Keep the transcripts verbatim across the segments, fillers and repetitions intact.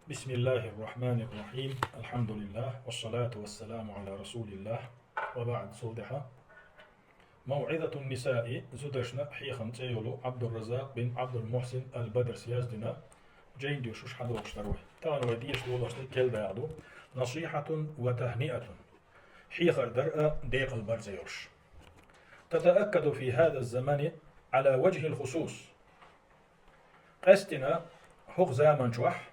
بسم الله الرحمن الرحيم. الحمد لله والصلاة والسلام على رسول الله. وبعد, цул тӀехьа. موعظة النساء, зударшна хьехам цӀе йолу Ӏабдурраззакъ бин Ӏабдул-Мухьсин ал-Бадрс яздина жайна доьшуш хьадогӀуш дара вай. Тахана вай дешаш долуш дерг керла дакъа ду: نصيحة وتهنئة. Хьехар дар а, декъал бар а цӀе йолуш. تتأكد في هذا الزمن على وجه الخصوص. Къаьсттина хӀокху заман чохь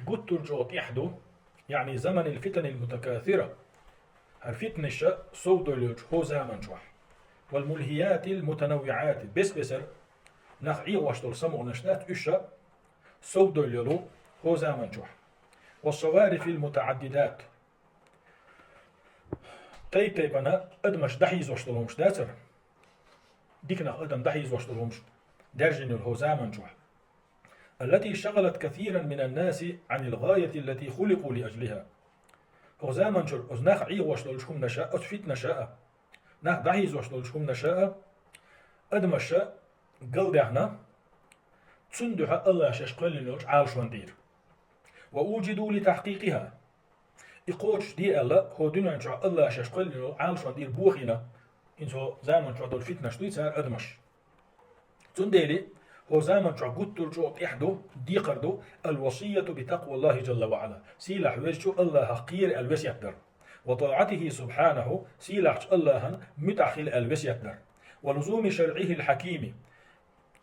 гуттар а чӀогӀа тӀехь ду, يعني زمن الفتن المتكاثرة, хӀара фитнаша совдойлучу хӀокху заман чохь, والملهيات المتنوعات, бес-бесара нах Ӏехош долу самукъанаш дац, уьш а совдойлу йолу хӀокху заман чохь, والصوارف المتعددات, тайп-тайпана адамаш дӀахьийзош долу хӀумаш дацара, диканах адам дӀахьийзош долу хӀумаш даьржина йолу хӀокху заман чохь, التي شغلت كثيرا من الناس عن الغاية التي خلقوا لأجلها. ХӀокху заман чуьра оцу нах Ӏехош долчу хӀуманаша, оцу фитнаша а, нах дӀахьийзош долчу хӀуманаша а адамаша галдаьхна, цунна дуьхьа Аллаха шаьш кхоьллина йолчу Ӏалашонна тӀера. وأوجدوا لتحقيقها. И кхочушде аьлла, хӀокху дуьнен чохь Аллаха шаьш кхоьллина йолу Ӏалашонна тӀера бохийна, хӀинца хӀокху заман чохь долу фитнаш дуй цара адамаш. Цундела хӀокху заман чохь гуттар а чӀогӀа тӀехь ду, декхар ду: الوصية بتقوى الله جل وعلا, сийлахь везачу Аллахах кхера аьлла весет дар, وطاعته سبحانه, сийлахьчу Аллахана муьтӀахь хила аьлла весет дар, ولزوم شرعه الحكيم,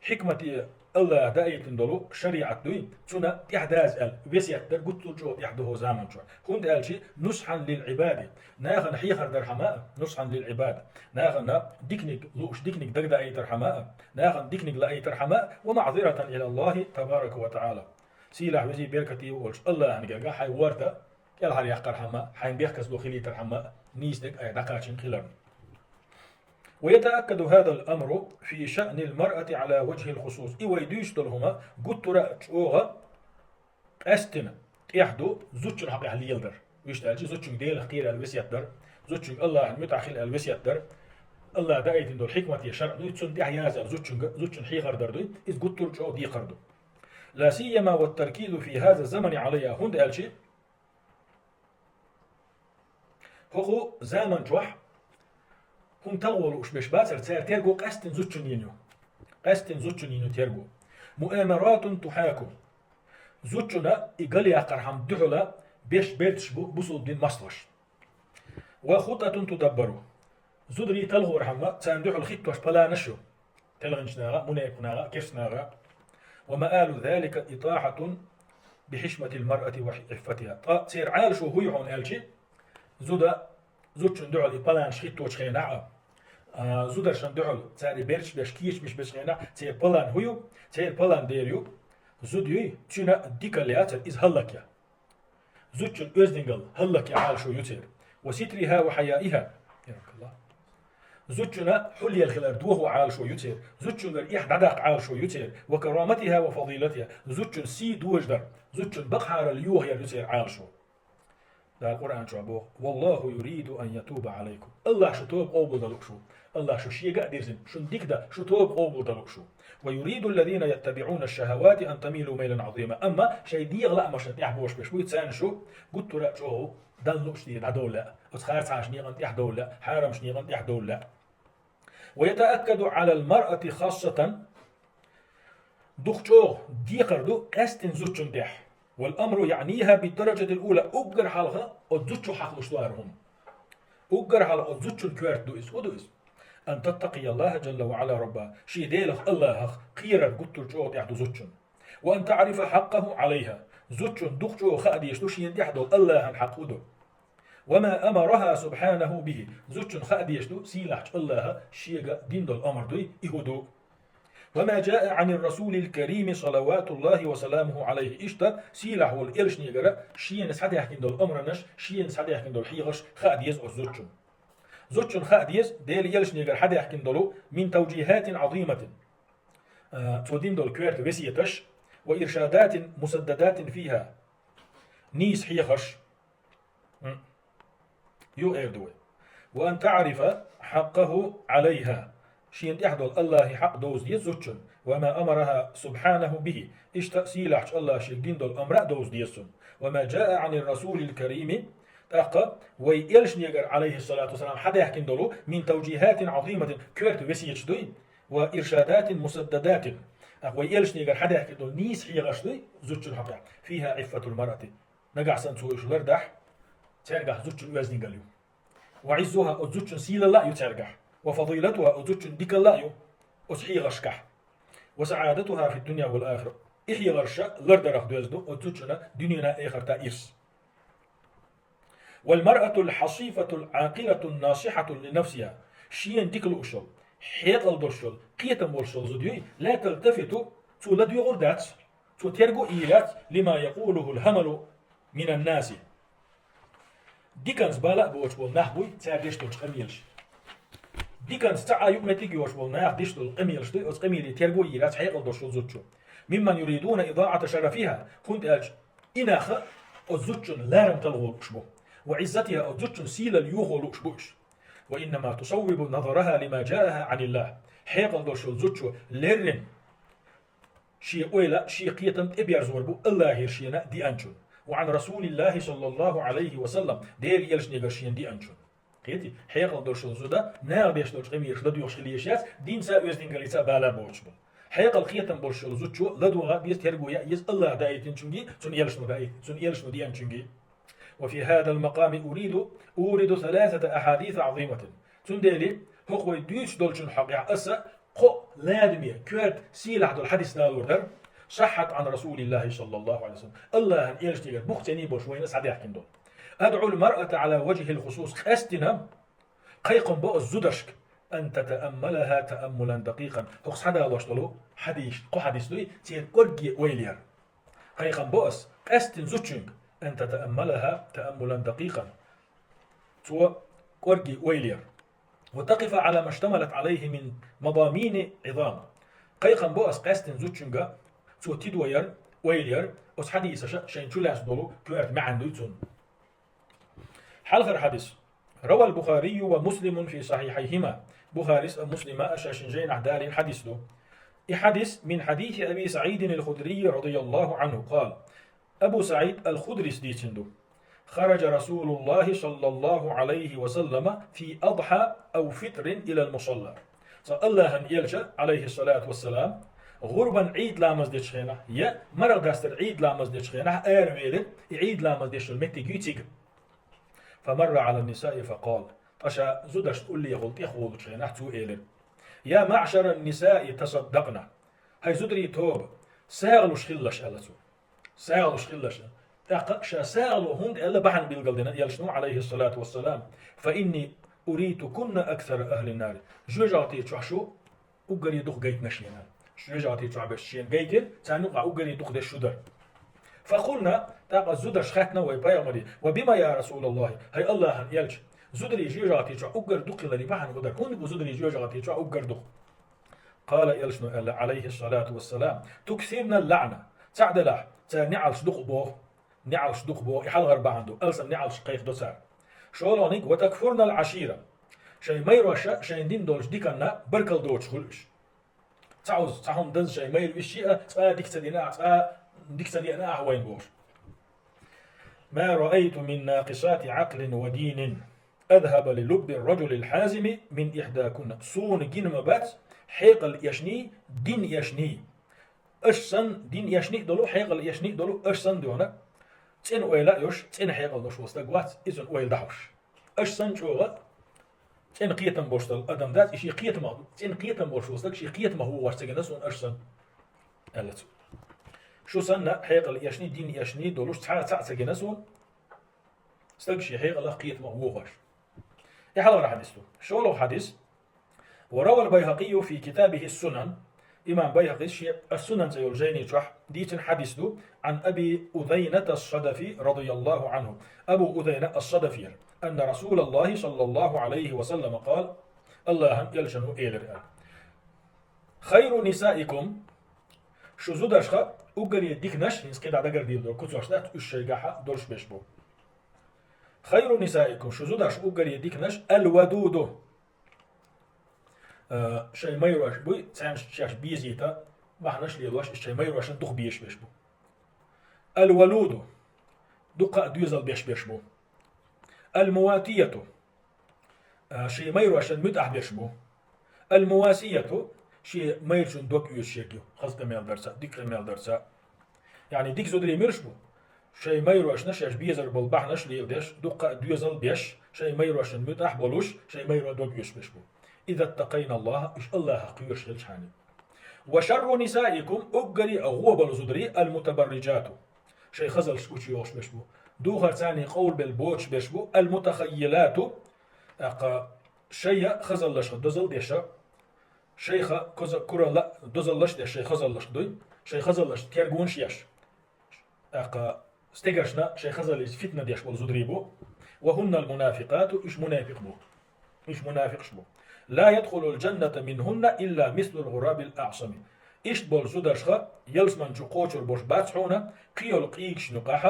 хьикмате Аллаха даийтина долу шариӀат дуй, цунна тӀаьхьадаза аьлла весет дар гуттар а чӀогӀа тӀехь ду хӀокху заман чохь. ХӀунда аьлча نصحا للعباد, нахана хьехар дархьама а, نصحا للعباد, нахана диканиг лууш, диканиг дагадаийтархьама а, нахана диканиг лаийтархьама а, ومعذرة إلى الله تبارك وتعالى. Сийлахь везий беркате волчу Аллахана гергахь хьайн ворда кӀелхьаръяккхархьама, хьайн бехказло хилийтархьама, нийса дерг айхьа дӀакхачийна хиларна. ويتأكد هذا الأمر في شأن المرأة على وجه الخصوص. И вай дуьйцуш долу хӀума гуттар а чӀогӀа къаьсттина тӀехь ду зудчун хьокъехь леладар. Вуьшта аьлча, зудчуьнга Делах кхера аьлла весет дар, зудчуьнга Аллахьан муьтӀахь хила аьлла весет дар, Аллаха даийтина долу хьикмате шарӀ дуй, цунна тӀаьхьа яза аьлла зудчуьнга, зудчун хьехар дар дуй, иза гуттар а чӀогӀа декхар ду. لا سيما والتركيز في هذا الزمن عليها, хӀунда аьлча хӀокху заман чохь хӀума талхо лууш берш бацара, цара терго къаьсттина зудчунна йина ю. Къаьсттина зудчунна йина ю терго. مؤامرات تحاك. Зудчунна и галъяккхархьама дуьхьала беш берташ бу бусулба дин мостагӀаш. وخطط تدبر. Зударий талхорхьама царна дуьхьал хӀиттош паланаш ю. Телхинчу наха, мунепакъ наха, керста наха. ومآل ذلك إطاحة بحشمة المرأة وعفتها. Ткъа церан Ӏалашо хӀун ю хьуна аьлча, зуда, зудчун дуьхьал и паланаш хӀитточу хенахь а, а, зударшан дуьхьал цара и берташ беш, кечамаш беш хенахь, церан палан хӀун ю? Церан палан дера ю, зуда юй, цуьнан дикалла яцара, иза хӀаллакъя. Зудчун оьздангалла хӀаллакъя Ӏалашо ю церан. وسترها وحيائها. Зудчунна хьулъелла хилар дохо Ӏалашо ю церан. Зудчуьнгара эхь дӀадаккха Ӏалашо ю церан. وكرامتها وفضيلتها. Зудчун сий дожадар, зудчун бакъахьаралла йохаяр ю церан Ӏалашо. Дала Къуръан чохь боху: والله يريد أن يتوب عليكم. Аллах шу тоба къобалдан лууш ву. Аллах шу шега а дирзина, шуна дика дан, шу тоба къобалдан лууш ву. ويريد الذين يتبعون الشهوات أن تميلوا ميلا عظيما. Амма шайн дегӀан лаамашна тӀехь бохуш берш буй, царна шу гуттара а чӀогӀа дан лууш дийр дӀадовла лаьа. Оцу харцхьанаш некъан тӀехь довла лаьа, хьарамаш некъан тӀехь довла лаьа. ويتأكد على المرأة خاصة. Дукха чӀогӀа декхар ду къаьсттина зудчун тӀехь. والأمر يعنيها بالدرجة الأولى. Уггар хьалха оцу зудчух хьакхалуш ду хӀара хӀума. Уггар хьалха оцу зудчун коьрта ду иза. ХӀун ду иза? أن تتقي الله جل وعلا ربها. Шен Делах Аллахах кхерар гуттар а чӀогӀа тӀехь ду зудчун. وأن تعرف حقه عليها. Зудчун дукха чӀогӀа хаа дезаш ду шена тӀехь долу Аллахьан хьакъ хӀун ду. وما أمرها سبحانه به. Зудчун хаа дезаш ду сийлахьчу Аллаха шега дина долу амар дуй, и хӀун ду. وما جاء عن الرسول الكريم صلوات الله وسلامه عليه. Иштта сийлахь волу элчанегара шена схьадаьхкина долу амранаш, шена схьадаьхкина долу хьехарш хаа деза оцу зудчун. Зудчун хаа деза Делан элчанегара схьадаьхкина долу من توجيهات عظيمة. А, цо дина долу коьрта весеташ, وإرشادات مسددات فيها. Нийса хьехарш. М. Ю эр ду вай. وأن تعرف حقه عليها. Шена тӀехь долу Аллахьан хьакъ довза деза зудчун. وما أمرها سبحانه به, иштта сийлахьчу АллахӀа шега дина долу амра а довза деза цунна. وما جاء عن الرسول الكريم, тӀаккха вай элчанегара, عليه الصلاة والسلام, хьадаьхкина долу, من توجيهات عظيمة, коьрта весеташ дуй, وإرشادات مسددات, тӀаккха вай элчанегара хьадаьхкина долу нийса хьехарш дуй зудчун хьокъехь, فيها عفة المرأة, нагахь санна цо уьш лардахь, цаьргахь зудчун оьздангалла ю. وعزها, оцу зудчун сийлалла а ю цаьргахь. وفضيلتها, оцу зудчун дикалла а ю оцу хьехаршкахь. وسعادتها في الدنيا والآخرة, и хьехарш лардарах доьзна ду оцу зудчунна дуьненна а, эхартан а ирс. والمرأة الحصيفة العاقلة الناصحة لنفسها, шена дика лууш йолу, хьекъал долуш йолу, кхетам болуш йолу зуда юй, لا تلتفت, цо ладоьгӀур дац, цо терго а йийр яц, لما يقوله الهمل من الناس. Диканца бала а боцуш болу нах буй, цара деш долчу къамелаш. Диканца цхьа а юкъаметтиг йоцуш болу наха деш долу къамелаш дуй, оцу къамеле терго а йийр яц хьекъал долуш йолу зудчо. ممن يريدون إضاعة شرفها, хӀунда аьлча и нах оцу зудчун ларам талхо лууш бу. وعزتها, оцу зудчун сийлалла йохо лууш бу уьш. وإنما تصوب نظرها لما جاءها عن الله. Хьекъал долуш йолу зудчо леррина шен ойла, шен кхетам тӀеберзор бу АллахӀера шена деанчун. وعن رسول الله صلى الله عليه وسلم, Делан элчанегара шена деанчун. Кхетий, хьекъал долуш йолу зуда наха деш долчу къамелаш ладоьгӀуш хила йиш яц, динца а, оьздангаллица а бала боцуш болу. Хьекъал, кхетам болуш йолу зудчо ладогӀа а деза, терго яа а еза АллахӀа даийтинчуьнга, цуьнан элчано даийтинчуьнга, цуьнан элчано деанчуьнга. وفي هذا المقام أريد, أورد ثلاثة أحاديث عظيمة. Цундела хӀокху вай дуьйцуш долчун хьокъехь аса кхо ладаме, коьрта сийлахь долу хьадис далор дара. صحت عن رسول الله صلى الله عليه وسلم. АллахӀан элчанегара бух цӀена болуш вайна схьадаьхкина долу. أدعو المرأة على وجه الخصوص. Къаьстина кхайкхам бо аса зударшка, أن تتأملها تأملا دقيقا. ХӀокху схьадалош долу хьадис, кхо хьадис дуй, церан кӀорге ойла яр. Кхайкхам бо аса къаьстина зудчуьнга, أن تتأملها تأملا دقيقا. Цо кӀорге ойла яр. وتقف على ما اشتملت عليه من مضامين عظام. Кхайкхам бо аса къаьстина зудчуьнга, цо тидо яр, ойла яр, оцу хьадисаша шайна чулаьцна долу коьрта маьӀна дуй цунна. Хьалхара хьадис. روى البخاري ومسلم في صحيحيهما. Бухарис а, Муслима а шайшинна жайнахь далийна хьадис ду. И хьадис من حديث أبي سعيد الخدري رضي الله عنه قال. Абу СаӀид ал-Худрис дийцина ду. خرج رسول الله صلى الله عليه وسلم في أضحى أو فطر إلى المصلى. Цкъа АллахӀан элча, عليه الصلاة والسلام, гӀурбан Ӏийд ламаз дечу хенахь, я марха дастар Ӏийд ламаз дечу хенахь аравелира, и Ӏийд ламаз деш йолу меттиг юй цига. فمر على النساء فقال. Ткъа ша зударшна уллехула тӀехволучу хенахь цо элира: يا معشر النساء تصدقن. ХӀай зударийн тоба, сагӀа луш хилалаш, аьлла цо. СагӀа луш хилалаш. ТӀаккха ша сагӀа ло хӀунда аьлла бахьана билгалдина элчано, عليه الصلاة والسلام: فإني أريتكن أكثر أهل النار. ЖожагӀати чохь шу уггаре дукха гайтина шена. ЖожагӀати чохь берш шена гайтира, царна юкъахь уггаре дукха дерш шу дара. فقلن, тӀаккха зударша хаьттина вай Пайхамаре: وبما يا رسول الله؟ ХӀай АллахӀан элча, зударий жожагӀати чохь уггар дукха хиларе бахьана хӀун дара? ХӀунда бу зударий жожагӀати чохь уггар дукха? قال, элчано аьлла, عليه الصلاة والسلام: تكثرن اللعن. Цхьаъ делахь, цара неӀалш дукха боху. НеӀалш дукха боху, и хьалхара бахьана ду, алсам неӀалш кхайкхадо цара. ШолгӀаниг: وتكفرن العشيرة. Шайн майроша шайна дина долчу диканна баркалла доцуш хуьлу уьш. Цхьа уза, цхьа хӀума даза шайн майра висчи а, цкъа а дика ца дина ахь, цкъа а дика ца деана ахь вайна бохуш. ما رأيت من ناقصات عقل ودين أذهب للب الرجل الحازم من إحداكن. Суна гина ма бац хьекъал эшний, дин эшний. Аша санна дин эшний а долу, хьекъал эшний а долу, аша санна дуьхьал цӀена ойла а йолуш, цӀена хьекъал долуш волу стаг вац, иза ойла дӀахьош. Аша санна чӀогӀа цӀена кхетам болуш долу адам дац, и шен кхетамах, цӀена кхетам болуш волу стаг шен кхетамах вогӀуш ца гина суна аша санна, аьлла цо. Шу санна хьекъал эшний, дин эшний долуш цхьа а цхьаъ ца гина суна, стаг шен хьекъалах, кхетамах вогӀуш. И хьалхара хьадис ду. ШолгӀа хьадис. وروى البيهقي في كتابه السنن. Имам Байхакъис шен Ас-Сунан цӀе йолу жайни чохь дийцина хьадис ду, عن أبي أذينة الصدفي رضي الله عنه. Абу Удайна ас-Садафера, أن رسول الله صلى الله عليه وسلم قال, АллахӀан элчано элира аьлла: خير نسائكم, шу зударшха уггаре диканаш, хӀинца кхидӀа дагардийла долу куцаш дац, уьш шайгахьа долуш беш бу. خير نسائكم, шу зударшха уггаре диканаш, الودود, а, шайн майрош буй, царна шаьш безийта, бахьанаш лелош, шоай майрошна дукха безаш берш бу. Аль-валуду, дукха а доьзал беш берш бу. Аль-муватияту, а, шоай майрошна муьтӀахь берш бу. Аль-мувасияту, шоай майрачун дог оьшуш ерг ю, хаза къамел дарца, дика къамел дарца. Яъни дика зударий муьлш бу? Шоай майрошна шаьш безар болу бахьанаш леладеш, дукха а доьзал беш, шоай майрошна муьтӀахь болуш, шоай майрон дог оьшуш берш бу. Иза ттакъайна Аллахьа, уьш Аллахьах кхоьруш хилчхьана. Ва шарру нисаикум, уггаре а гӀо болу зударий, аль-мутабарриджату, шоай хазаллаш гучуйохуш берш бу. Духарца къовлабелла боцуш берш бу, аль-мутахаййилату, тӀаккха шоай хазаллашха дозалла деш, шайх коза куралла дозаллаш деш, шоай хазаллашка дуй, шоай хазаллашна тергонаш еш. ТӀаккха стегаршна шоай хазаллица фитна деш болу зударий бу. Ва хӀунна аль-мунафикъату, уьш мунафикъ бу. Уьш мунафикъаш бу. Ла ядхулу аль-джанната минхӀунна илла мислу аль-гӀурабил аӀсами. Иштта болу зударшха ялсамани чу кхочур болуш бац хьуна, кхин йолу къийгашна юкъахь,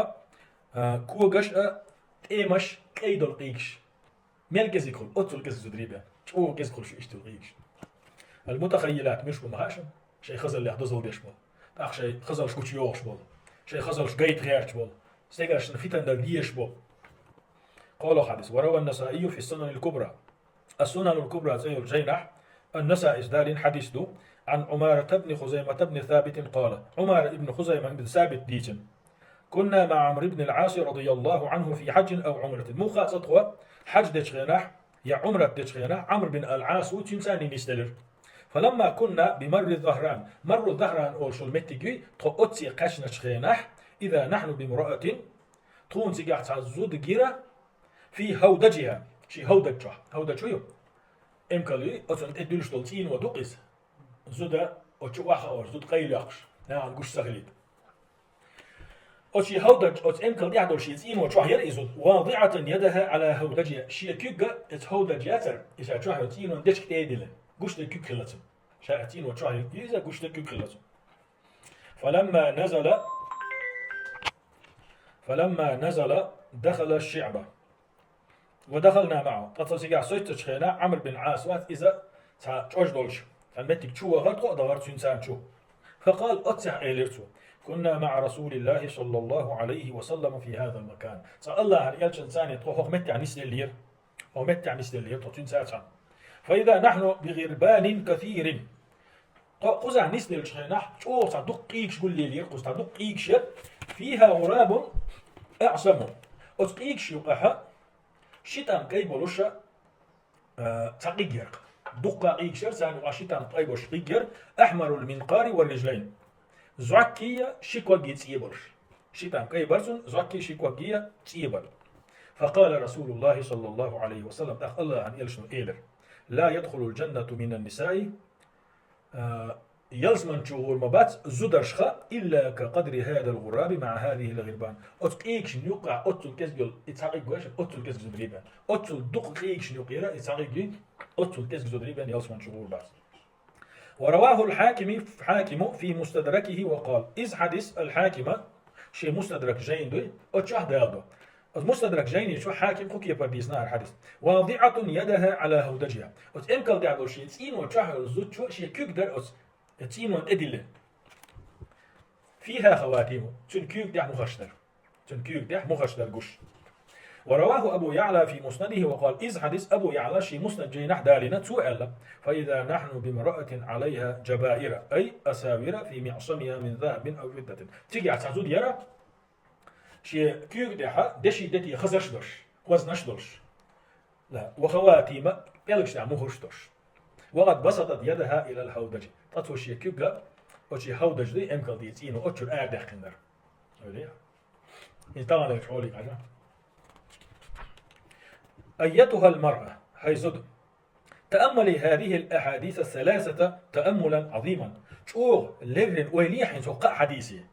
а, когаш а, тӀемаш, кӀай долу къийгаш. Мел кӀезиг хуьлу, оццул кӀезиг зударий бен. ЧӀогӀа кӀезиг хуьлуш иштта къийгаш. Аль-мутахаййилат муьлш бу ма хаьа шуна? Шайн хазаллех дозалла деш болу. ТӀаккха шайн хазаллаш гучуйохуш болу. Шайн хазаллаш гайта гӀерташ болу. Стегаршна фитан дар дезаш болу. КхоалгӀа хьадис. Ва рава ан-Насаийю фи ас-Сунанил Кубра. Ас-Сунанул Кубра цӀе йолчу жайнахь ан-Насаис далийна хьадис ду. Ан Ӏумарата бни Хузаймата бни Сабитин къала. Ӏумара ибн Хузайма ибн Сабит дийцина. Кунна маӀа Ӏамр ибн аль-Ӏаси радияллаху Ӏанху фи хьаджин ау Ӏумратин. Муха а цкъа тхо хьадж дечу хенахь, я Ӏумрат дечу хенахь Ӏамр бин аль-Ӏас ву, цуьнца а нисделира. Фаламма кунна би марри Захран. Марру Захран олуш йолу меттиг юй, тхо оцце кхаьчначу хенахь, иза нахьну бимраатин, тхуна цигахь цхьа зуда гира, фи хӀавдаджиха, ши хӀавдадж чохь. ХӀавдадж хӀу ю? Эмкал юй, оцунна тӀе дуьллуш долу цӀийно ду-кх иза. Зуда, оцу чу охьахуур, зуда къайлоьккхуш, нахана гуш ца хилийта. Оцу шен хӀавдадж, оцу эмкал тӀехь долу шен цӀийно чохь яра и зуда. ВадиӀатан ядаха Ӏала хӀавдаджиха. Шен куьг а оцу хӀавдадж яцара, и ша чохь йолу цӀийнон дечиг тӀе а диллина. Гуш дерг куьг хилла цунна. Ша цӀийно чохь йилла иза, гуш дерг куьг хилла цунна. Фаламма назала, фаламма назала дахала шиӀба. Ва дахална маӀаху. Ткъа цо цигахь соццучу хенахь Ӏамр бин Ӏас вац иза цхьа чӀож долчу, цхьа меттиг чу вахара, тхо а дахара цуьнца чу. Факъала, оццехь элира цо: «Кунна маӀа Расулиллахи саллаллаху Ӏалайхи ва саллама фи хазал макан». Цкъа Аллахьан элчанца тхо хӀокху меттехь нисделлера. ХӀокху меттехь нисделлера тхо цуьнца цхьаьна. Фа иза нахьну би гӀирбанин касирин. Тхо кхузахь нисделлачу хенахь, чӀогӀа цхьа дукха къийгаш гуллелера, кхуза цхьа дукха къийгаш яра. Фиха гӀурабун аӀсаму. Оцу къийгаш юкъахь ши тӀам кӀай болуш, а, цхьа къиг яра. Дуккха къийгаш яра, царна юкъахь ши тӀам кӀай болуш къиг яра. Ахьмарул минкъари ва рижлайн. Зоккхий а, ши коггий цӀе болуш. Ши тӀам кӀай бара цуьнан, зоккхий, ши коггий а цӀе бара. Факъала Расулуллахи саллаллаху Ӏалайхи ва саллам, тӀаккха Аллахьан элчано элира: «Ла ядхулул джаннату минан нисаи». А, ялсамани чу гӀур ма бац зударшха, илла ка къадри хазал гӀураби маӀа хазихил гӀирбан. Оцу къийгашна юккъахь оццул кӀезиг йолу и цхьа къиг веш, оццул кӀезиг зударий бен. Оццул дукха къийгашна юкъера и цхьа къиг юй, оццул кӀезиг зударий бен ялсамани чу гӀур бац. Ва равахул Хьакими, Хьакиму фи мустадракихи ва къала. Иза хьадис аль-Хьакима шен мустадрак жайна дуй, оцу чохь даладо. Оцу мустадрак жайни чу Хьаким кху кепара дийцина хӀара хьадис. ВадиӀатун ядаха Ӏала хӀавдаджиха. Оцу эмкал тӀехь долу шен цӀийно чохь йолу зудчо шен куьг дара оцу цӀийнон тӀе диллина. Фиха хаватиму. Цуьнан куьйга тӀехь мухаш дара. Цуьнан куьйга тӀехь мухаш дара гуш. Ва раваху Абу Яъла фи муснадихи ва къала. Иза хьадис Абу Яъла шен муснад жайнахь далийна, цо аьлла: «Фа иза нахьну бимраатин Ӏалайха джабаира, ай асавира фи миӀсамиха мин захабин ав фиддатин». Цигахь цхьа зуда яра, шен куьйга тӀехь деши дети хазарш долуш, хӀознаш долуш. Да. Ва хаватима, пӀелгаш тӀехь мухаш долуш. Ва къад басатат ядаха илал хӀавдаджи. Ткъа цо шен куьг а оцу хӀавдадж дай эмкал тӀе цӀийна оццуьра арадаьккхина дара. Ойла е. Иза тахана хьоле хьажа. Айятухал маръа, хӀай зуда. Тааммали хазихил ахьадиса саласата тааммулан Ӏазиман. ЧӀогӀа леррина ойла е хьайна цу кхаа хьадисе.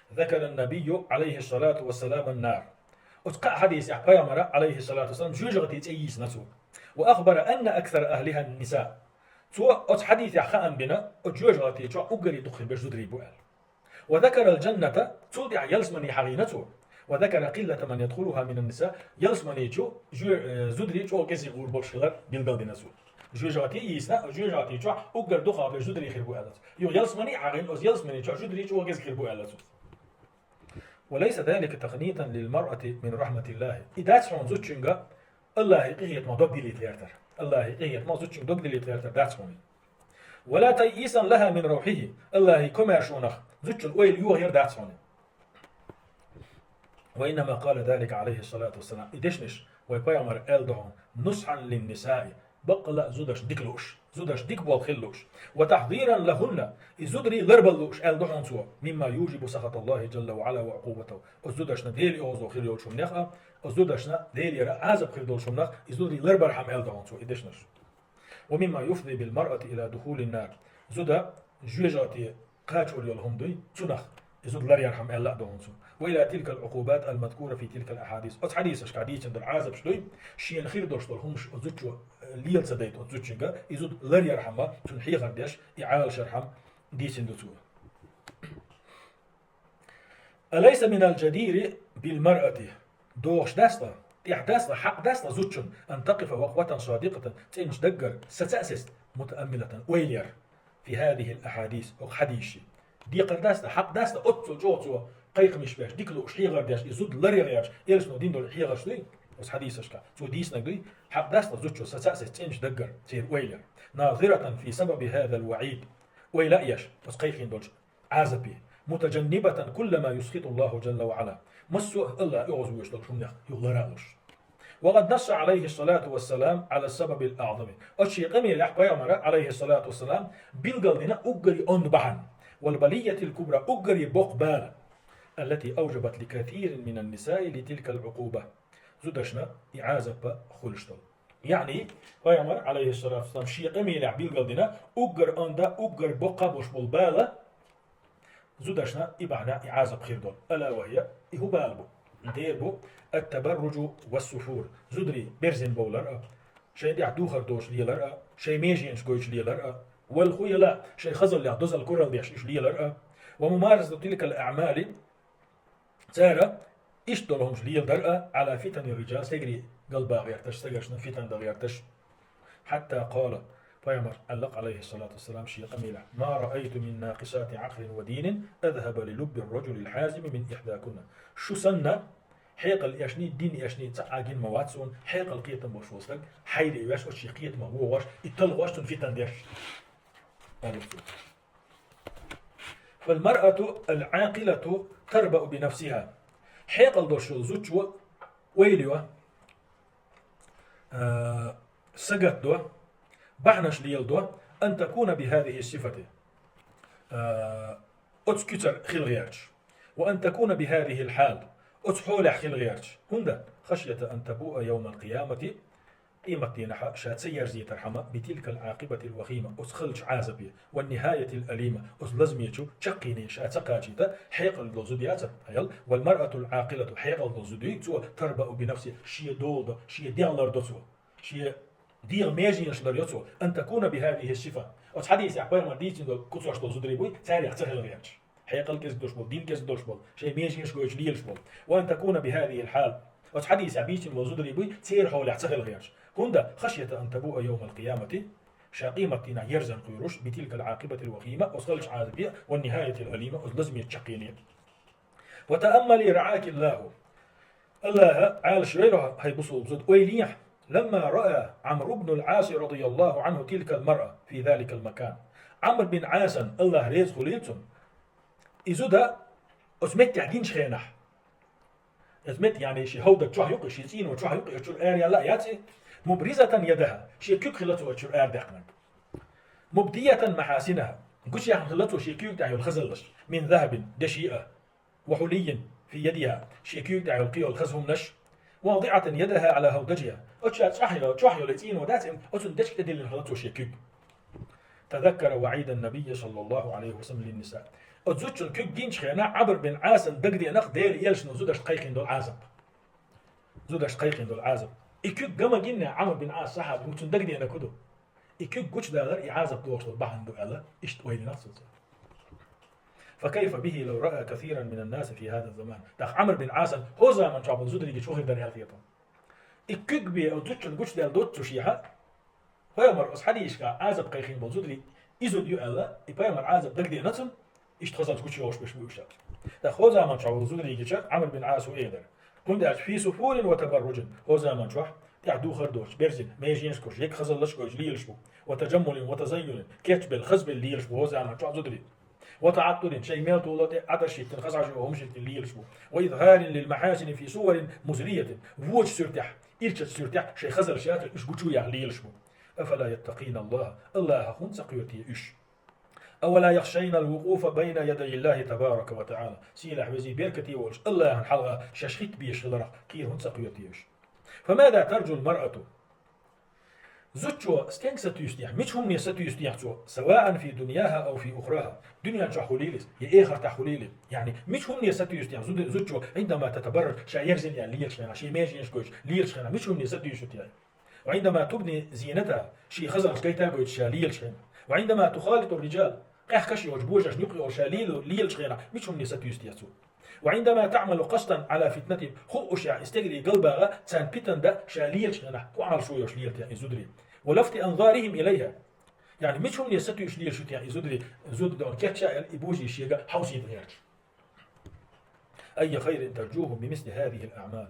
Закара ан-набийю, Ӏалайхи ссалату ва салам, ан-нар. Оцу кхаа хьадисехь пайхамара, Ӏалайхи ссалату ва салам, жоьжахати цӀе йийцина цо. Ва ахбара анна аксара ахлиха ан-ниса. Цо оцу хьадисехь хаам бина, оцу жоьжахати чохь уггаре дукха хила берш зударий бу аьлла. Ва закара аль-джанната, цул тӀаьхьа ялсамани хьахийна цо. Ва закара къиллата ман ядхулуха мин ан-ниса, ялсамани чу жо-, э, зударий чӀогӀа кӀезиг гӀур болуш хилар билгалдина цо. Жоьжахати йийсина, жоьжахати чохь уггар дукхагӀа берш зударий хир бу аьлла цо. Юха ялсамани а гӀин, оцу ялсамани чохь зударий чӀогӀа гезг хир бу аьлла цо. وليس ذلك تقنيطا للمرأة من رحمة الله. И дац хьуна зудчуьнга Аллахьи къинхетамах дог дилийта гӀертар. Аллахьи къинхетамах зудчуьнга дог дилийта гӀертар дац хьуна. ولا تيئيسا لها من روحه. Аллахьи комаьршонах зудчун ойла йохаяр дац хьуна. وإنما قال ذلك عليه الصلاة والسلام. И дешнаш вай пайхамар аьлла ду хьуна: نصحا للنساء. Баккъала а зудаш дика лууш, зудаш дика болх хила лууш. وتحذيرا لهن. И зударий ларбала лууш аьлла ду хьуна цо. مما يوجب سخط الله جل وعلا وعقوبته. Оцу зудашна Дела оьгӀазло хир йолчу хӀуманех а, оцу зудашна Делера Ӏазап хир долчу хӀуманах и зударий ларбархьама аьлла ду хьуна цо и дешнаш. ومما يفضي بالمرأة إلى دخول النار. Зуда жоьжахати кхачор йолу хӀума дуй, цунах и зуда ларъярхьама аьлла а ду хьуна цо. وإلى تلك العقوبات المذكورة في تلك الأحاديث. Оцу хьадисашкахь дийцина долу Ӏазапаш дуй, шена хир долуш долу хӀумаш оцу зудчо лела ца дайта оцу зудчуьнга, и зуда ларъярхьама, цунна хьехар деш, и Ӏалашархьама дийцина ду цо. أليس من الجدير بالمرأة. ДогӀуш дац ткъа, тӀехь дац ткъа, хьакъ дац ткъа зудчун, أن تقف وقفة صادقة, цӀеначу даггара саца а сецна, متأملة, ойла яр, في هذه الأحاديث, хӀокху хьадисашна. Декхар дац ткъа, хьакъ дац ткъа, оццул чӀогӀа цо кхайкхамаш беш, дика лууш, хьехар деш, и зуда ларъян гӀерташ, элчано дина долу хьехарш дуй, оцу хьадисашкахь цо дийцинарг дуй, хьакъ дац ткъа зудчо саца а сецна цӀеначу даггара церан ойла яр. ناظرة في سبب هذا الوعيد. Ойла а еш, оцу кхайкхийна долчу Ӏазапе. متجنبة كل ما يسخط الله جل وعلا. Массо а АллахӀ оьгӀазвоьдуш долчу хӀуманех юха лара а луш. وقد نص عليه الصلاة والسلام على السبب الأعظم. Оцу шен къамелехь пайхамара, عليه الصلاة والسلام, билгалдина уггаре онда бахьана. والبلية الكبرى, уггаре боккха бала. التي أوجبت لكثير من النساء لتلك العقوبة. Зудашна и Ӏазап хуьлуш долу. Яъни, пайхамар, Ӏалайхиссалату вассалам, шен къамелехь билгалдина, уггар онда, уггар боккха а болуш болу бала, зудашна и бахьана и Ӏазап хир долу. ألا وهي, и хӀун бала бу? Дера бу, التبرج والسفور. Зударий берзина бовлар а, шайн тӀехь духар доцуш лелар а, шайн меженаш гойтуш лелар а, والخيلاء, шайн хазаллех дозалла куралла деш уьш лелар а, وممارسة تلك الأعمال, цара иштта долу хӀумаш леладар а, على فتن الرجال, стегарий галба гӀерташ, стегаршна фитан дан гӀерташ. حتى قال, пайхамар аьлла, Ӏалайхиссалату вассалам, шен къамелехь: ما رأيت من ناقصات عقل ودين أذهب للب الرجل الحازم من إحداكن. Шу санна, хьекъал эшний, дин эшний цхьа а гина ма вац суна, хьекъал кхетам болуш волу стаг, хьайре веш, оцу шен кхетамах вогӀуш, и талхош цунна фитан деш. Аьлла цо. فالمرأة العاقلة تربأ بنفسها. Хьекъал долуш йолу зудчо ойла йо, а, сагатдо, бахьанаш леладо, أن تكون بهذه الصفة, а, оцу куьцара хила гӀерташ. وأن تكون بهذه الحال, оцу хьолехь хила гӀерташ. ХӀунда? خشية أن تبوء يوم القيامة, къематдийнахь ша ца ерзийтархьама, بتلك العاقبة الوخيمة, оцу халчу Ӏазапе, والنهاية الأليمة, оцу лазамечу чаккхене ша ца кхачийта, хьекъал долу зуда яцара, хьаял, والمرأة العاقلة, хьекъал долу зуда юй, цо, تربأ بنفسها, шен дола до, шен дегӀ лардо цо, шен дегӀан меженаш ларйо цо, أن تكون بهذه الصفة. Оцу хьадисехь пайхамар дийцина долу куцаш долу зударий буй, царех ца хила гӀерташ. Хьекъал кӀезиг долуш болу, дин кӀезиг долуш болу, шайн меженаш гойтуш лелаш болу. وأن تكون بهذه الحال. Оцу хьадисехь бийцина болу зударий буй, церан хьолехь ца хила гӀерташ. ХӀунда? خشية أن تبوء يوم القيامة. Ша къематдийнахь ерзан кхоьруш, بتلك العاقبة الوخيمة, оцу халчу Ӏазапе, والنهاية الأليمة, оцу лазамечу чаккхене. وتأملي رعاك الله. АллахӀа Ӏалашвойла хьо, хӀай бусалба зуда, ойла ехьа. لما رأى عمرو بن العاص رضي الله عنه تلك المرأة في ذلك المكان. Ӏамр бин Ӏасан, АллахӀ реза хуьлийла цунна, и зуда оцу меттехь гинчу хенахь, оцу метте, яъни шен хӀовда чохь юкъа, шен цӀийно чохь юкъа, оцу чуьра араяьлла а яц и, مبرزة يدها, шен куьг хилла цо оцу чуьра арадехнарг. مبدية محاسنها, гучуяьхна хилла цо шен куьйга тӀехь йолу хазаллаш, من ذهب, деши а, وحلي في يدها, шен куьйга тӀехь йолу кхин йолу хаза хӀуманаш, واضعة يدها على هودجها, оцу ша чохь йолу, чохь йолу и цӀийно дац, оцунна дечиг тӀедиллина хилла цо шен куьг. تذكر وعيد النبي صلى الله عليه وسلم للنساء. Оцу зудчун куьг гинчу хенахь Ӏамр бин Ӏасан дагадеана-кх Делан элчано зудашна кхайкхийна долу Ӏазап. Зудашна кхайкхийна долу Ӏазап. И куьг ган ма гиннехь Ӏамр бин Ӏас сахьаба, хӀунда цунна дагадеанарг хӀун ду? И куьг гучудалар и Ӏазап дохуш долу бахьана ду аьлла, иштта ойла йина цо. فكيف به لو رأى كثيرا من الناس في هذا الزمان. ТӀаккха Ӏамр бин Ӏасан хӀокху заман чохь болу зударий гича хӀун хир дара аьлла хета. И куьг бен оцу зудчунна гучудаьлла доццушехь, Пайхамар оцу хьадисашкахь Ӏазап кхайкхийна болу зударий, и зуда ю аьлла, и пайхамар Ӏазап дагадеъна цунна, иштта хазалца гучуйохуш берш бу уьш аьлла. ТӀаккха хӀокху заманчохь волу зударий гича, Ӏамр бин Ӏаса элира: «ХӀунда аьлча фи суфурин ва табарруджин», хӀокху заманчохь тӀаьхьа духар доцуш, берзина, меженаш кхуьссуш, ерриг хазаллаш гойтуш лелаш бу. «Ва таджаммулин ва тазайюнин», кечбелла, хазбелла лелаш бу хӀокху заманчохь зударий. «Ва таӀаттурин», шайн мел толо тӀе Ӏаташ йиттина, хаза хьожа йогӀу хӀумнаш йиттина лелаш бу. «Ва изхӀарин лил махьасини фи суварин музриятин», вочу суьртехь, ирчачу суьртехь шайн хазалш яцар уьш гучуйохуш лелаш бу. «Афала яттакъина Аллаха», Аллахах хӀунда ца кхоьру те уьш? «Авала яхшайна ал-вукъуфа байна ядай Аллахи табарака ва таӀала». Сийлахь везий беркате волуш Аллахьан хьалха шаьш хӀитта безаш хиларх кхера хӀунда ца кхоьру те уьш? «Фамада тарджул маръату». Зудчо стенга сатуьйсу техьа, мича хӀумане сатуьйсу техьа цо, «саваан фи дуньяха ау фи ухраха», дуьнен чохь хуьлийла иза, я эхартахь хуьлийла иза. Яъни, мича хӀумане сатуьйсу техьа зуда-, зудчо, «Ӏиндама татабарраж», ша ерзина яьлла лелаш хенахь, шен меженаш гойтуш лелаш хенахь, мича хӀумане сатуьйсу техьа? «Ва Ӏиндама тубни зинатаха», шен хазалш гайта а гойтуш ша лелаш хенахь. «Ва Ӏиндама тухалиту риджал», къаьхкаш йолчу божаршна юкъа йолуш ша лело-, лелаш хенахь, мича хӀумане сатуьйсу техьа цо? «Ва Ӏиндама таӀмалу къастан Ӏала фитнатихим», хууш ша и стегарий галбаха, царна питана дан ша лелаш хенахь, кху Ӏалашо йолуш лела техьа и зударий? «Ва лафти анзарихим илайха». Яъни, мича хӀумане сатуьйсуш лелаш ю техьа и зударий, зуда дона кечъян аьлла, и божарий шега хьовсийта гӀерташ? «Айя хайрин тарджуху би мисли хазихил аӀмал».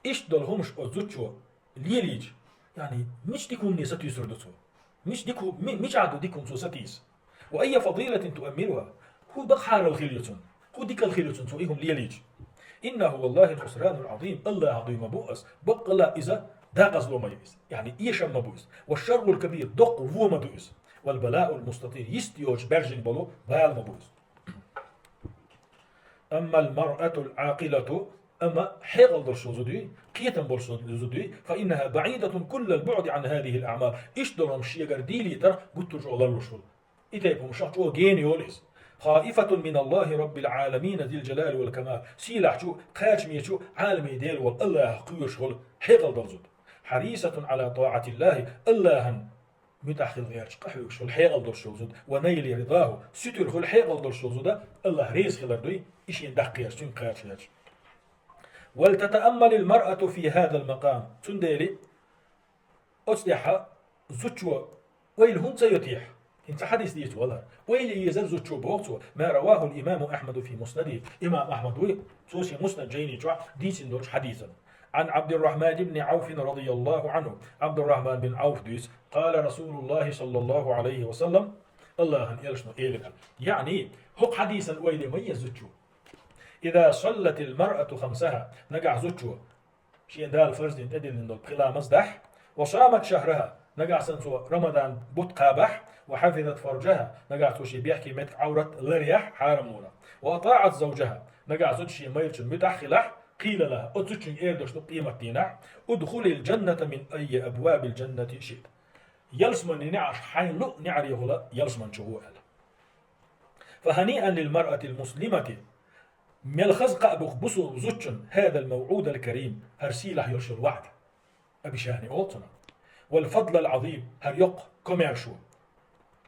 Иштта долу хӀумаш оцу зудчо лелийча, яъни, мича дика хӀумане сатуьйсур ду цо? Мича дика хӀу-, ми-, мичахь ду дика хӀума цо сатийса? «Ва айя фадилатин туаммируха». ХӀун бакъахьарал хир ю цунна? ХӀун дикал хир ю цунна цо и хӀума лелийча? «Иннаху валлахи хусранул Ӏазим». Аллахьах дуй ма бу ас, баккъала иза декъазло ма ю иза, яъни эшам ма бу иза. «Ва шаррул кабир», доккха вон ма ду иза. «Вал балаул мустатир», йист йоцуш баьржина болу бала ма бу иза. «Аммал маръатул Ӏакъилату», амма хьекъал долуш йолу зуда юй, кхетам болуш йолу зуда юй, «фа иннаха баӀидатун куллал буӀди Ӏан хазихил аӀмал». Иштта долу хӀумаш шегара дийлийтарх гуттар а чӀогӀа ларлуш хуьлу. И тайпа хӀуманах чӀогӀа гена йолу иза. «Хаифатун мин Аллахи Раббил Ӏаламина зил джалали вал камал». Сийлахьчу, кхачамечу, Ӏаламийн Дела волу Аллахьах кхоьруш хуьлу хьекъал долу зуда. «Хьарисатун Ӏала таӀатиллахи», Аллахьан муьтӀахь хила гӀерташ къахьоьгуш хуьлу хьекъал долуш йолу зуда, «ва найли ридаху», сутара хуьлу хьекъал долуш йолу зуда, Аллахь реза хилар дуй, и шена даккха гӀерташ, цуьнга кхача гӀерташ. «Вал татааммалил маръату фи хазал макъам». Цундела оцу тӀехь зудчо ойла хӀунда ца йо техьа? ХӀинца хьадис дийца валар. Ойла езар зудчо, боху цо, «ма равахул имаму Ахьмаду фи муснадихи». Имам Ахьмад вуй, цо шен муснад жайни чохь дийцина долчу хьадисана. Ӏан Ӏабдуррахьман ибн Ӏавфин радияллаху Ӏанху. Ӏабдуррахьман бин Ӏавф дуьйцу: «Къала Расулуллахи саллаллаху Ӏалайхи ва саллам», Аллахьан элчано элира. Яъни, хӀокху хьадисан ойла ма еза зудчо. «Иза саллатил маръату хамсаха», нагахь зудчо шен Дала фарз дина тӀедиллина долу пхи ламаз дахь, «ва самат шахраха», нагахь санна цо Рамадан бутт кхабахь, «ва хьафизат фарджаха», нагахь цо шен бехке меттиг Ӏаврат ларъяхь хьарамлонах, «ва атаӀат завджаха», нагахь зуда шен майрачун муьтӀахь хилахь, «къийла лаха», оцу зудчуьнга эр долуш ду къематдийнахь: «Удхулил джанната мин айи абвабил джаннати шиъти». Ялсаманин неӀарш хьайна луъу неӀарехула ялсамани чу гӀо аьлла. «Фаханиан лил маръатил муслимати». Мел хаза кхаъ бу-кх бусулба зудчун «хазал мавӀудал карим», хӀара сийлахь йолуш йолу ваӀда. Обещание олу цунах. «Вал фадлал Ӏазим», хӀара йоккха комаьршо.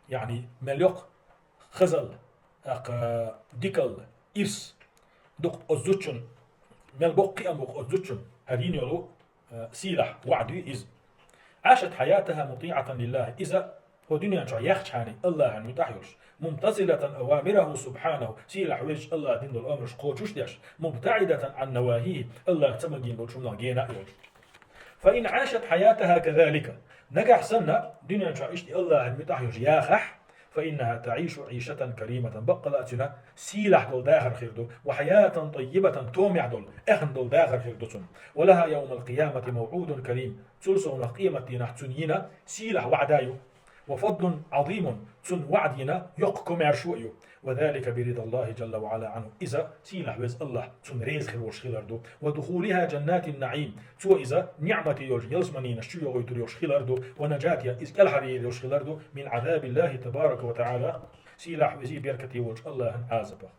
Яъни, мел йоккха хазалла, тӀаккха дикалла, ирс ду-кх оцу зудчун, мел боккха кхиам бу-кх оцу зудчун, хӀара йина йолу, э, сийлахь ваӀда ю иза. «Ӏашат хьаятаха мутиӀатан лиллахи». Иза хӀокху дуьнен чохь яхчахьана Аллахьан муьтӀахь йолуш, «мумтасилатан авамираху субхьанаху», сийлахь везачу Аллахьа дина долу омраш кхочуш деш, «мубтаӀидатан Ӏан навахихи», Аллахьа ца магийна долчу хӀуманах гена а йолуш. «Фа ин Ӏашат хьаятаха казалика». Нагахь санна, дуьнен чохь иштта Аллахьан муьтӀахь йолуш яхахь, «фа иннаха таӀишу Ӏийшатан кариматан», баккъала а цуьнан сийлахь долу дахар хир ду, «ва хьаятан таййибатан», томехь долу, эхна долу дахар хир ду цунна. «Ва лаха явмал къиямати мавӀудун карим», цул совнах къематдийнахь цунна йина сийлахь ваӀда ю. «Ва фадлун Ӏазимун», цунна ваӀда йина йоккха комаьршо а ю. «Ва залика би ридаллахи джалла ва Ӏала Ӏанху». Иза сийлахь веза Аллахь цунна реза хир волуш хилар ду. «Ва духулиха джаннатин наӀим». Цо иза ниӀмате йолчу ялсаманинаш чу йогӀуьйтур йолуш хилар ду. «Ва наджатиха», иза кӀелхьарйийр йолуш хилар ду, «мин Ӏазабиллахи табарака ва таӀала». Сийлахь везий беркате волчу Аллахьан Ӏазапах.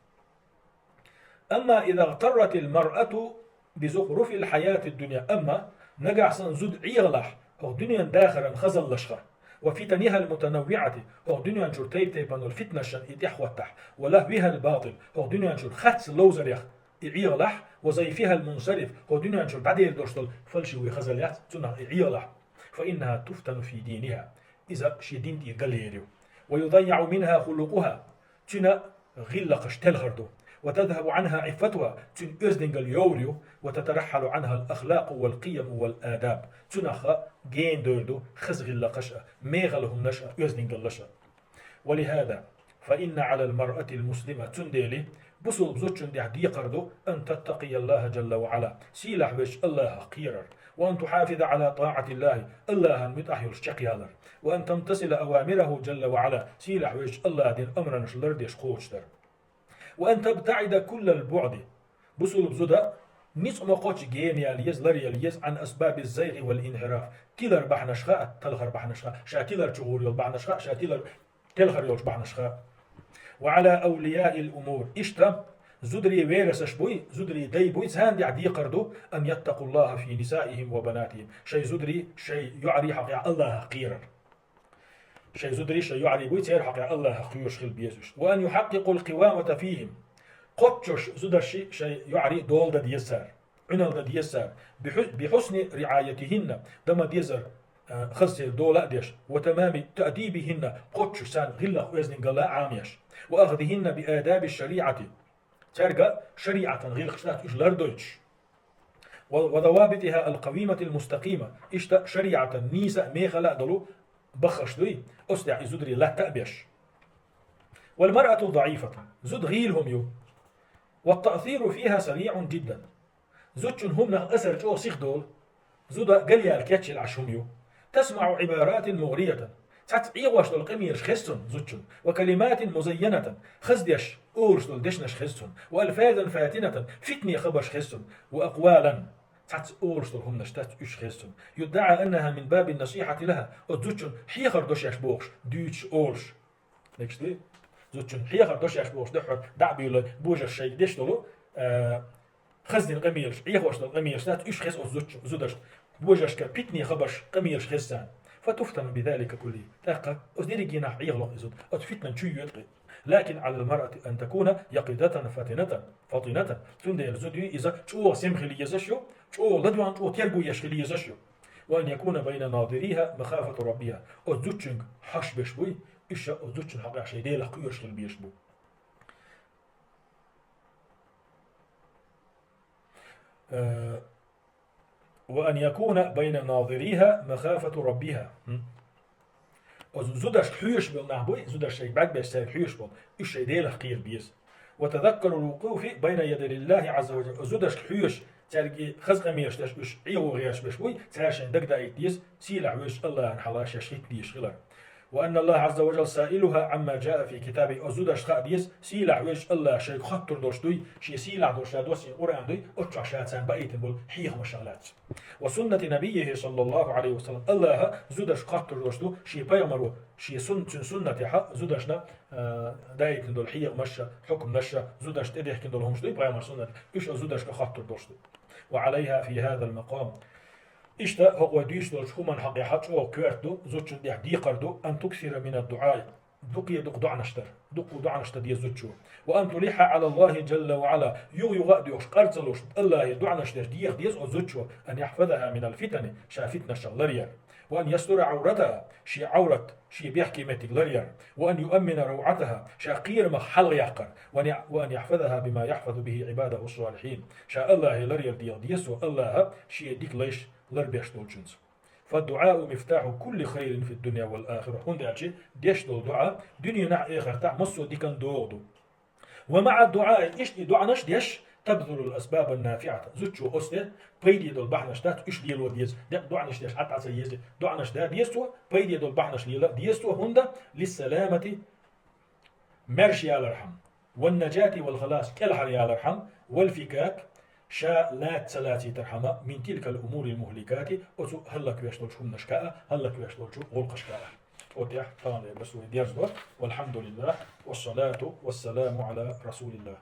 «Амма иза гӀтарратил маръату би зухруфил хьаятид дунья», амма нагахь санна зуда ӀегӀалахь хӀокху дуьненан дахаран хазаллашха, «ва фитанихал мутанаввиӀати», хӀокху дуьнен чуьра тайп-тайпана долу фитнашна и тӀаьхьахӀоттахь, «ва лахвихал батӀил», хӀокху дуьнен чуьра харц ловзарех и ӀегӀалахь, «ва зайфихал мунсариф», хӀокху дуьнен чуьра дӀадер долуш долу фальшивый хазаллех цунах и ӀегӀалахь, «фа иннаха туфтану фи диниха». иза шен дин тӀера галъер ю. ويضيع منها خلقها, цуьнан гӀиллакхаш телхар ду. وتذهب عنها عفتها, цуьнан оьздангалла йовр ю. وتترحل عنها الأخلاق والقيم والآداب, цунах гена дер ду хаза гӀиллакхаш а, мехала хӀуманаш а, оьздангаллаш а. ولهذا فإن على المرأة المسلمة, цундела бусулба зудчун тӀехь декхар ду, أن تتقي الله جل وعلا, сийлахь везачу АллахӀах кхерар, وأن تحافظ على طاعة الله, АллахӀан муьтӀахь йолуш чекхъялар, وأن تمتثل أوامره جل وعلا, сийлахь везачу АллахӀан дина амранаш лардеш кхочушдар, وأن تبتعد كل البعد, бусулба зуда ницкъ ма кхоччу гена яла еза, ларъяла еза, عن أسباب الزيغ والانحراف, тилар бахьанашха а, талхар бахьанашха а, ша тилар чу гӀур йолу бахьанашха а, ша тилар телхар йолчу бахьанашха а. وعلى أولياء الأمور, иштта зударий верасаш буй, зударий дай буй, царна тӀехь декхар ду, أن يتقوا الله في نسائهم وبناتهم, шайн зударий, шайн йоӀарий хьокъехь АллахӀах кхерар. Шайн зударий, шайн йоӀарий буй, церан хьокъехь АллахӀах кхоьруш хила беза уьш. وأن يحققوا القوامة فيهم, кхоччуш зударший, шайн йоӀарий дола дан деза цара, Ӏуьналла дан деза цара, بحسن رعايتهن, дан ма дезара, а, хаза церан дола а деш, وتمام تأديبهن, кхоччуш царна гӀиллакх, оьздангалла а Ӏамош, وأخذهن بآداب الشريعة, цаьрга шариӀатан гӀиллакхаш дац уьш лардойтуш, وضوابطها القويمة المستقيمة, иштта шариӀатан нийса а, мехала а долу баххаш дуй, оцу тӀехь и зударий латта а беш. والمرأة ضعيفة, зуда гӀийла хӀума ю, والتأثير فيها سريع جدا, зудчун хӀуманах асар чӀогӀа сихдолу, зуда галъяьлла кечъелла Ӏаш хӀума ю. تسمع عبارات مغرية, цхьацца Ӏехош долу къамелаш хеза цунна зудчун, وكلمات مزينة, хаза деш, олуш долу дешнаш хеза цунна, وألفاظا فاتنة, фитне хабарш хеза цунна, وأقوالا, цхьацца олуш долу хӀуманаш дац уьш хеза цунна, يدعى أنها من باب النصيحة لها, оцу зудчун хьехар до шаьш бохуш, дуьйцуш, олуш. Декаш дуй? Зудчун хьехар до шаьш бохуш дуьххьара дӀа а буьйлой, божарша шайга деш долу, а, хаза дина къамелаш, Ӏехош долу къамелаш дац уьш хеза оцу зудчу-, зудашна. Божаршка питане хабарш, къамелаш хеза царна. فتفتن بذلك كله. ТӀаккха оцу дерригенах Ӏехало и зуда, оцу фитнан чу йоьду-кх и. لكن على المرأة أن تكون يقظة فطنة, فطنة. Цундела зуда юй иза чӀогӀа сема хила езаш ю, чӀогӀа ладоьгӀна, чӀогӀа терго еш хила езаш ю. وأن يكون بين ناظريها مخافة ربها. Оцу зудчуьнга хьожуш берш буй, уьш оцу зудчун хьокъехь шайн Делах кхоьруш хила безаш бу. Э, وأن يكون بين ناظريها مخافة ربها. Хм. Оцу зудашка хьоьжуш болу нах буй, зудаш шайга бӀаьрг беш цаьрга хьоьжуш болу, уьш шайн Делах кхера беза. وتذكر الوقوف بين يدي الله عز وجل. Оцу зудашка хьоьжуш, цаьрга и хаза къамелаш деш, уьш Ӏехо гӀерташ берш буй, цара шайн дагадаийта деза, сийлахь везачу АллахӀан хьалха шаьш хӀитта дезаш хилар. وأن الله عز وجل سائلها عما جاء في كتابه. Оцу зудашна хаа деза, сийлахь везачу АллахӀа шайга хоттур долуш дуй, шен сийлахь долуш ша доссийна Къуръан дуй, оцу чохь ша царна баийтина болу хьехамашах лаьцна. وسنة نبيه صلى الله عليه وسلم. АллахӀа зудашка хоттур долуш ду, шен пайхамаро, шен сун-, цуьнан суннатехьа зудашна, а, даийтина долу хьехамаш а, хьукманаш а, зудашна тӀедехкина долу хӀумаш дуй пайхамаран суннат, уьш оцу зудашка хоттур долуш ду. وعليها في هذا المقام. Иштта хӀокху вай дуьйцуш долчу хӀуманна хьокъехьа чӀогӀа коьрта ду, зудчун тӀехь декхар ду, أن تكثر من الدعاء. Дукха-дукха доӀанаш дар. Дукха доӀанаш дан деза зудчо. وأن تلح على الله جل وعلا. Юха-юха а доьхуш, къар ца луш, АллахӀе доӀанаш деш деха деза оцу зудчо, أن يحفظها من الفتن, ша фитнашах ларъяр. وأن يستر عورتها, шен Ӏаврат, шен бехке меттиг ларъяр. وأن يؤمن روعتها, ша кхерамах хьалхаяккхар. وأن يع-، وأن يحفظها بما يحفظ به عباده الصالحين. Ша АллахӀе ларъяр деха деза цо, АллахӀа шен дика лайш ларбеш долчуьнца. فالدعاء مفتاح كل خير في الدنيا والآخرة. ХӀунда аьлча деш долу доӀа дуьненахь а, эхартахь а массо а дикан догӀа ду. ومع الدعاء, иштта и доӀанаш деш, تبذل الأسباب النافعة. Зудчо оцу тӀе пайде долу бахьанаш дац, уьш лело деза. Декъа доӀанаш деш Ӏад Ӏа ца еза. ДоӀанаш да деза цо, пайде долу бахьанаш лела деза цо, хӀунда للسلامة, маьрша ялархьама, والنجاة والخلاص, кӀелхьаръялархьама, والفكاك, ша лаца ца лацийтархьама, من تلك الأمور المهلكات, оцу хӀаллаквеш долчу хӀуманашка а, хӀаллаквеш долчу гӀуллакхашка а. Оцу тӀехь тахана бес вай дерзадо. والحمد لله، والصلاة والسلام على رسول الله.